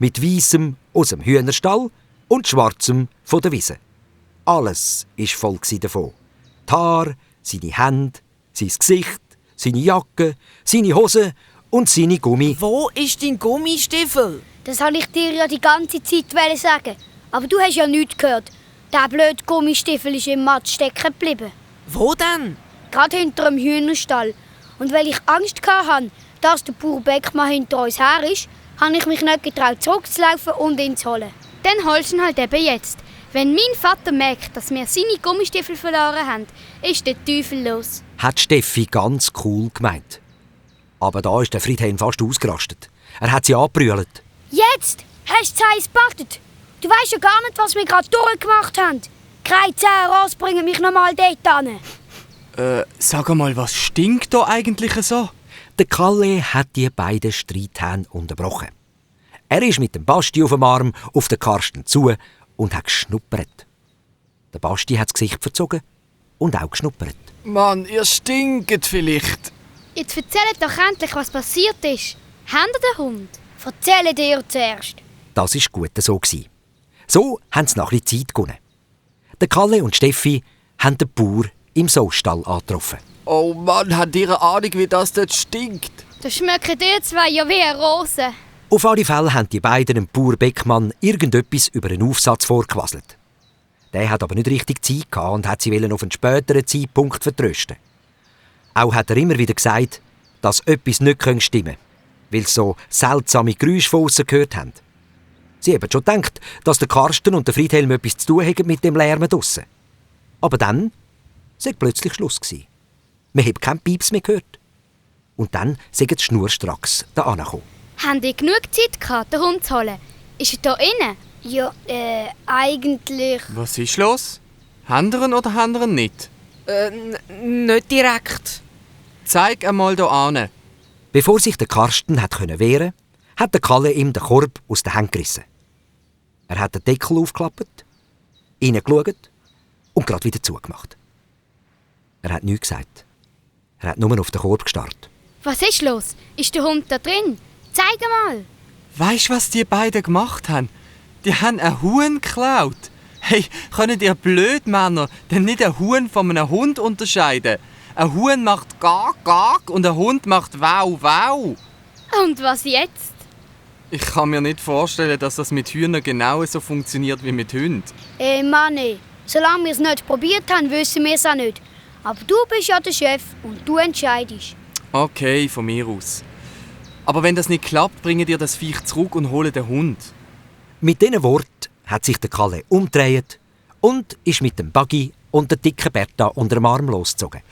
mit weissem aus dem Hühnerstall und schwarzem von der Wiese. Alles war voll davon. Die Haare, seine Hände, sein Gesicht, seine Jacke, seine Hose und seine Gummi. Wo ist dein Gummistiefel? Das wollte ich dir ja die ganze Zeit sagen. Aber du hast ja nichts gehört. Der blöde Gummistiefel ist im Matsch stecken geblieben. Wo denn? Gerade hinter dem Hühnerstall. Und weil ich Angst hatte, dass der Bauer Beckmann hinter uns her ist, habe ich mich nicht getraut, zurückzulaufen und ihn zu holen. Dann holst du ihn halt eben jetzt. Wenn mein Vater merkt, dass wir seine Gummistiefel verloren haben, ist der Teufel los. Hat Steffi ganz cool gemeint. Aber da ist der Friedhelm fast ausgerastet. Er hat sie angebrüllt. Jetzt hast du es gepackt. Du weisst ja gar nicht, was wir gerade durchgemacht haben. Keine 10 Ross bringen mich noch mal dort hin. Sag mal, was stinkt da eigentlich so? Der Kalle hat die beiden Streithähne unterbrochen. Er ist mit dem Basti auf dem Arm auf den Karsten zu und hat geschnuppert. Der Basti hat das Gesicht verzogen und auch geschnuppert. Mann, ihr stinkt vielleicht. Jetzt erzählt doch endlich, was passiert ist. Habt ihr den Hund? Erzähle dir zuerst. Das war gut so. So haben sie nach etwas Zeit gewonnen. Der Kalle und Steffi haben den Bauer im Saustall angetroffen. Oh Mann, habt ihr eine Ahnung, wie das dort stinkt? Da schmecken ihr zwei ja wie eine Rose. Auf alle Fälle haben die beiden dem Bauer Beckmann irgendetwas über einen Aufsatz vorgequasselt. Der hat aber nicht richtig Zeit gehabt und hat sie auf einen späteren Zeitpunkt vertrösten. Auch hat er immer wieder gesagt, dass etwas nicht stimmen könnte, weil sie so seltsame Geräusche von aussen gehört haben. Sie haben schon gedacht, dass der Karsten und der Friedhelm etwas zu tun haben mit dem Lärm draussen. Aber dann war plötzlich Schluss. Man hat keinen Pieps mehr gehört. Und dann sind sie schnurstracks da angekommen. Habt ihr genug Zeit gehabt, den Hund zu holen? Ist er hier innen? Ja, eigentlich... Was ist los? Habt ihr ihn oder habt ihr ihn nicht? Nicht direkt. Zeig einmal hier an. Bevor sich der Karsten wehren konnte, hat der Kalle ihm den Korb aus den Händen gerissen. Er hat den Deckel aufgeklappt, reingeschaut und gerade wieder zugemacht. Er hat nichts gesagt. Er hat nur auf den Korb gestarrt. Was ist los? Ist der Hund da drin? Zeig mal. Weisst du, was die beiden gemacht haben? Die haben einen Huhn geklaut. Hey, könnt ihr Blödmänner denn nicht einen Huhn von einem Hund unterscheiden? Ein Huhn macht Gag, Gag und ein Hund macht Wow, Wow. Und was jetzt? Ich kann mir nicht vorstellen, dass das mit Hühnern genau so funktioniert wie mit Hunden. Mann, solange wir es nicht probiert haben, wissen wir es auch nicht. Aber du bist ja der Chef und du entscheidest. Okay, von mir aus. Aber wenn das nicht klappt, bringen dir das Viech zurück und holen den Hund. Mit diesen Worten hat sich der Kalle umgedreht und ist mit dem Buggy und der dicken Bertha unter dem Arm losgezogen.